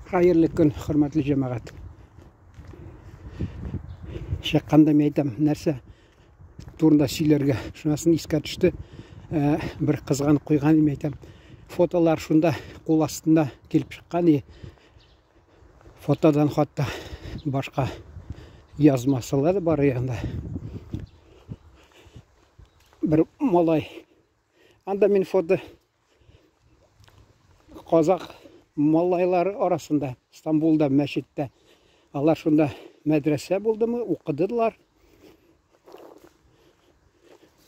Хәерле көн, хөрмәтле җәмәгать. Чыкканда мин әйтәм, нәрсә турында сөйләргә. Шунысын искә төште. Э, бер кызганып куйган идем әйтәм. Фотолар шунда кул астында килеп чыккан и фотодан хатта башка язмасылар бар янда. Бер малай. Анда мин фото Казак малайлары арасында Стамбулда мәчеттә алар шунда мәдрәсә булдымы, укыдылар.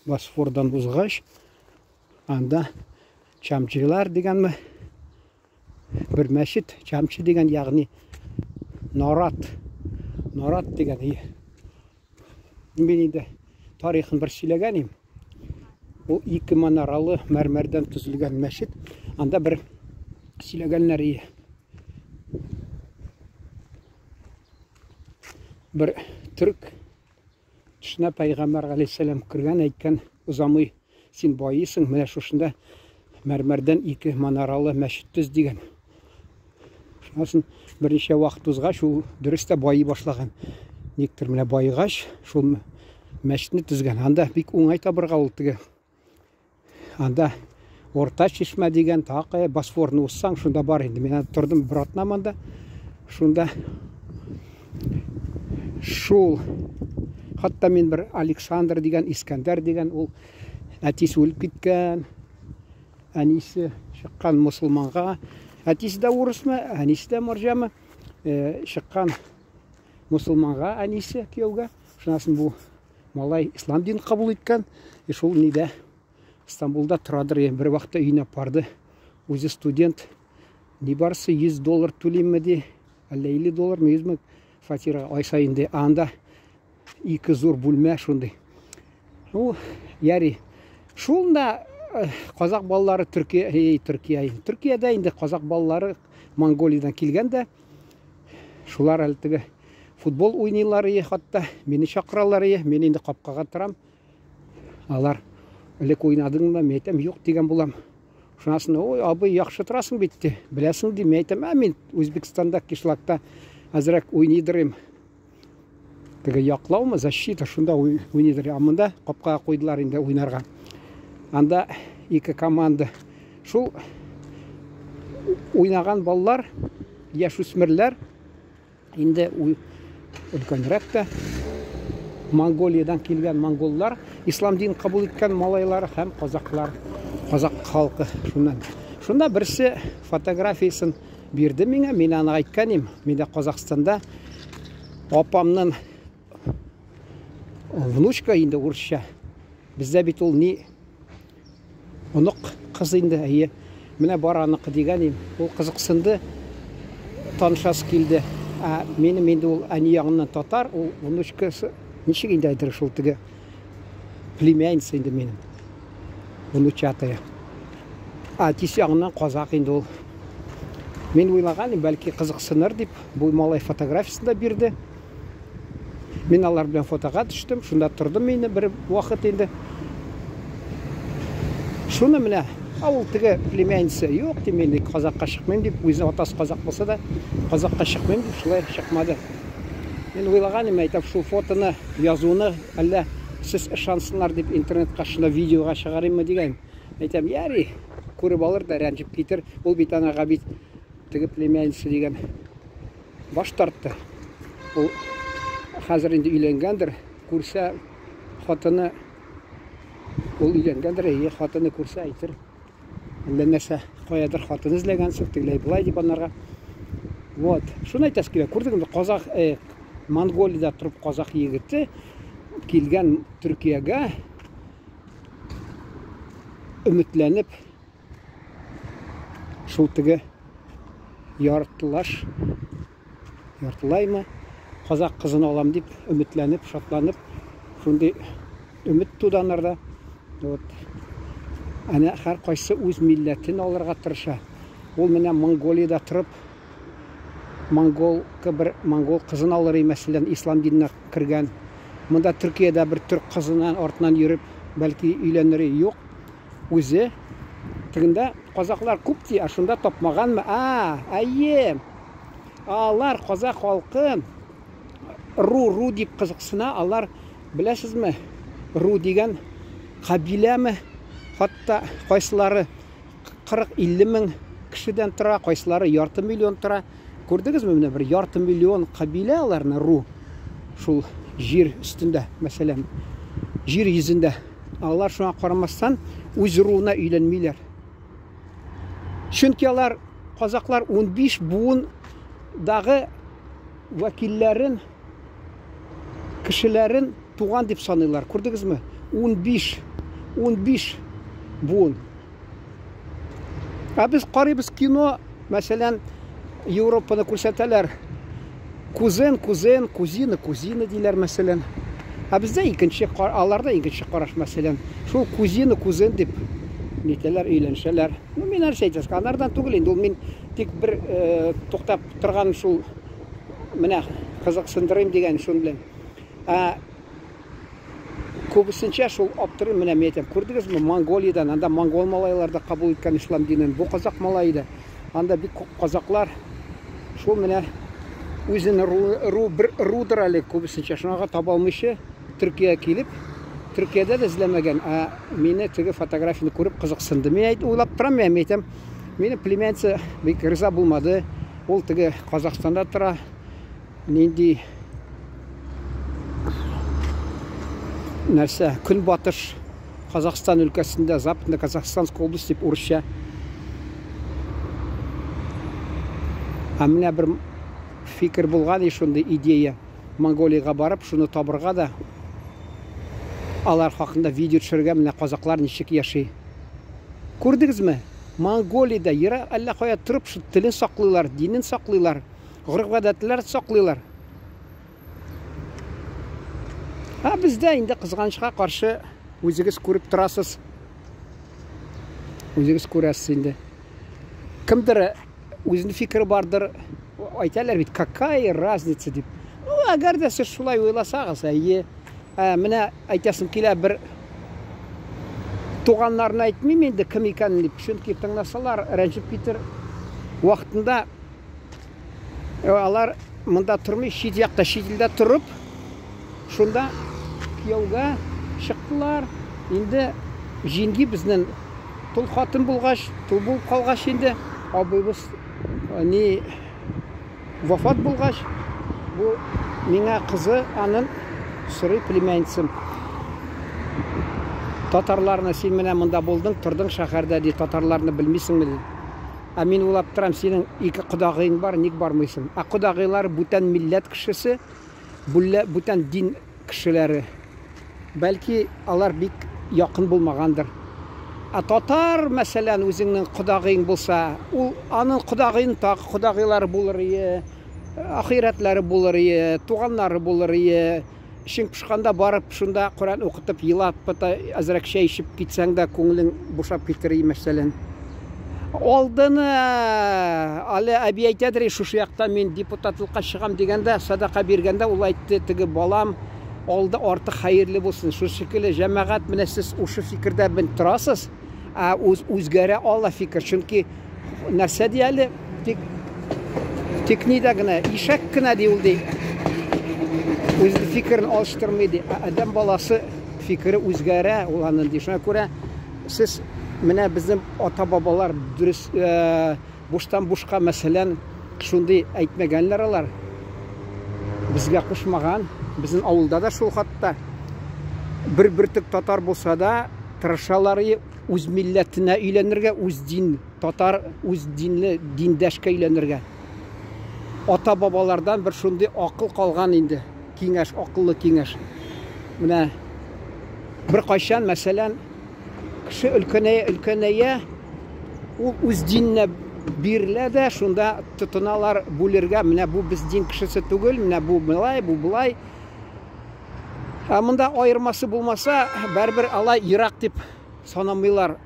Босфордан узгач, анда Чамчылар дигәнме бер мәчет, Чамчы дигән, ягъни Нарат, Нарат дигән. Мин инде тарихын бер сөйләгән идем. Ул ике манаралы мәрмәрдән төзелгән мәчет. Анда бер сөйләгәннәр ие. Бер төрк төшенә пәйгамбәр галәйһиссәлам кергән, әйткән, озамый син байыйсың, менә шушында мәрмәрдән ике манаралы мәчет төз дигән. Шуннан соң берничә вакыт узгач, ул дөрес тә байый башлаган. Никтер менә байыгач, шул мәчетне төзгән. Анда бик уңай табырга ул теге. Анда Орта чишмә дигән тагы Босфорны узсаң, шунда бар инде. Мин анда тордым бер атна монда. Шунда шул хатта мин бер Александр дигән, Искәндәр дигән ул әтисе үлеп киткән. Әнисе чыккан мосылманга, әтисе дә урысмы, әнисе дә морҗамы, э, чыккан мосылманга әнисе кияүгә. Шуннан соң бу малай ислам динен кабул иткән. И шул нидә Стамбулда торадыр. Бер вакытта өенә барды. Үзе студент. Нибарысы 100 доллар түлимме ди, әллә 50 доллармы, 100 ме фатирага ай саен ди. Анда ике зур бүлмә шундый. Ну, яри. Шунда э, казак балалары Төркия, эй, Төркия, Төркиядә инде казак балалары Монголиядән килгән дә, шулар әле теге футбол уйныйлар ие, хатта мине чакыралар ие, мин инде капкага торам. Алар элек уйнадыңмы? Мин әйтәм, юк дигән булам. Шуннан соң, ой, абый, яхшы торасың бит, ди. Беләсең, ди. Мин әйтәм, ә мин Үзбекстанда, кишлакта әзрәк уйныйдыр Теге яклаумы, защита, шунда уйныйдыр. Ә монда капкага куйдылар инде уйнарга. Анда ике команда. Шул уйнаган балалар, яшүсмерләр, инде өлкәнрәк тә, Монголиядән килгән монголлар, ислам динен кабул иткән малайлар һәм казаклар, казак халкы шуннан. Шунда берсе фотографиясен бирде миңа, мин аны әйткән идем, мин дә Казахстанда апамның внучка инде урысча. Бездә бит ул ни онык кыз инде, әйе. Менә бар аныкы дигән идем. Ул кызыксынды, танышасы килде. Ә минем инде ул әни ягыннан татар, ул внучкасы, ничек инде әйтер шул теге племянница инде минем. Внучатая. Ә әтисе ягыннан казак инде ул. Мин уйлаган идем, бәлки кызыксыныр дип, бу малай фотографиясен дә бирде. Мин алар белән фотога төштем, шунда тордым инде бер вакыт инде. Шуны менә авыл теге племянница юк дим инде казакка чыкмыйм дип, үзе атасы казак булса да, казакка чыкмыйм дип шулай чыкмады. Мин уйлаган идем, әйтәм, шул фотоны, язуны әллә сез ышансыннар дип интернетка шунда видеога чыгарыйммы дигән. Әйтәм, яри, күреп алыр да рәнҗеп китер. Ул бит анага бит теге племянница дигән баш тартты. Ул хәзер инде өйләнгәндер, күрсә хатыны ул өйләнгәндер, әйе, хатыны күрсә әйтер. Әллә нәрсә, каядыр хатын эзләгәнсең, тегеләй болай дип анарга. Вот. Шуны әйтәсе килә. Күрдегезме, казах, э, Монголиядә торып казах егете килгән Төркиягә өметләнеп шул теге яртылаш яртылаймы казак кызын алам дип өметләнеп, шатланып шундый өмет туды анарда. Вот. Әнә һәркайсы үз милләтен алырга тырыша. Ул менә Монголиядә торып монгол бер монгол кызын алыр, мәсәлән, ислам диненә кергән. Монда Төркиядә бер төрк кызыннан артыннан йөреп, бәлки өйләнер юк. Үзе тегендә казаклар күп ди, ә шунда тапмаганмы? А, әйе. Алар казах халкы ру ру дип кызыксына, алар беләсезме, ру дигән кабиләме, хатта кайсылары 40-50 мең кешедән тора, кайсылары ярты миллион тора. Күрдегезме, менә бер ярты миллион кабилә аларны ру шул җир өстендә, мәсәлән, җир йөзендә. Алар шуңа карамастан үз руына өйләнмиләр. Чөнки алар казаклар 15 буын дагы вәкилләрен, кешеләрен туган дип саныйлар. Күрдегезме? 15 15 буын. Ә без карыйбыз кино, мәсәлән, Европаны күрсәтәләр. Кузен, кузен, кузина, кузина диләр, мәсәлән. Ә бездә икенче, аларда икенче караш, мәсәлән. Шул кузина, кузен дип нитәләр, өйләнешәләр. Ну, мин нәрсә әйтәсең, анардан түгел инде ул мин тик бер э, туктап торган шул менә кызыксындырыйм дигән шун белән. Ә күбесенчә шул аптырыйм менә мин әйтәм, күрдегезме, Монголиядән, анда монгол малайлар да кабул иткән ислам динен, бу казак малае да. Анда бик күп казаклар. Шул менә үзен ру, ру бер рудыр әле күбесенчә. Шуңа таба алмыйча Төркиягә килеп, Төркиядә дә эзләмәгән, ә мине теге фотографияне күреп кызыксынды. Мин әйт, уйлап торам, мин әйтәм, мине племянница бик риза булмады. Ул теге Казахстанда тора. Нинди нәрсә, көнбатыш Казахстан өлкәсендә, Западно-Казахстанская область дип урысча. Ә менә бер фикер булган и шундый идея. Монголиягә барып, шуны табырга да, алар хакында видео төшерергә, менә казаклар ничек яши. Күрдегезме? Монголиядә ерак әллә кая торып, шул телен саклыйлар, динен саклыйлар, гореф-гадәтләр саклыйлар. Ә бездә инде кызганычка каршы үзегез күреп торасыз. Үзегез күрәсез инде. Кемдер үзенең фикере бардыр, әйтәләр бит, какая разница дип. Ну, әгәр дә сез шулай уйласагыз, әйе. Ә, менә әйтәсем килә бер туганнарны әйтмим инде кем икәнен дип, чөнки тыңласалар рәнҗеп китер. Вакытында алар монда тормый, чит якта, чит илдә торып, шунда кияүгә чыктылар. Инде җиңги безнең тол хатын булгач, тол булып калгач инде, абыйбыз ни вафат булгач, бу миңа кызы анын сорый племянницам. Татарларны син менә монда булдың, тордың шәһәрдә ди, татарларны белмисеңме ди. Ә мин уйлап торам, синең ике кодагыең бар, ник бармыйсың? Ә кодагыйлар бүтән милләт кешесе, бүллә бүтән дин кешеләре. Бәлки, алар бик якын булмагандыр. Ә татар, мәсәлән, үзеңнең кодагыең булса, ул аның кодагыеның тагы кодагыйлары булыр ие, ахирәтләре булыр ие, туганнары булыр ие. Эчең пошканда барып шунда Коръән укытып елап та әзрәк чәй эчеп китсәң дә күңелең бушап китер, мәсәлән. Алдыны әле әби әйтәдер, шушы якта мин депутатлыкка чыгам дигәндә, садака биргәндә ул әйтте, теге балам алды артык хәерле булсын. Шул шикелле җәмәгать менә сез шушы фикердә бен торасыз, ә үз үзгәрә ала фикер. Чөнки нәрсә ди әле? Тик тик нидә генә, ишәк кенә ди ул ди. Үз фикерен алыштырмый ди. Ә адәм баласы фикере үзгәрә ул аның ди. Шуңа күрә сез менә безнең ата-бабалар дөрес э, буштан бушка мәсәлән шундый әйтмәгәннәр алар. Безгә кушмаган. Безнең авылда да шул хатта бер бөртек татар булса да тырышалар үз милләтенә өйләнергә, үз дин, татар үз динле диндәшкә өйләнергә. Ата-бабалардан бер шундый акыл калган инде, киңәш, акыллы киңәш. Менә бер кайчан, мәсәлән, кеше өлкәнәя, өлкәнәя, ул үз диненә бирелә дә, шунда тотыналар бүлергә, менә бу без дин кешесе түгел, менә бу болай, бу болай. Ә монда аермасы булмаса, бәрбер алай ерак дип санамыйлар,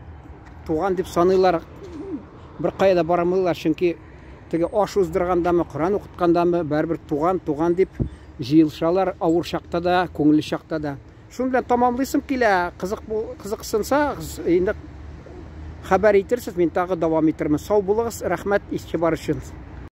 туган дип саныйлар, бер кая да барамыйлар, чөнки теге аш уздыргандамы, Коръән укыткандамы, бәрбер туган, туган дип җыелышалар авыр чакта да, күңелле чакта да. Шуның белән тамамлыйсым килә, кызык бу,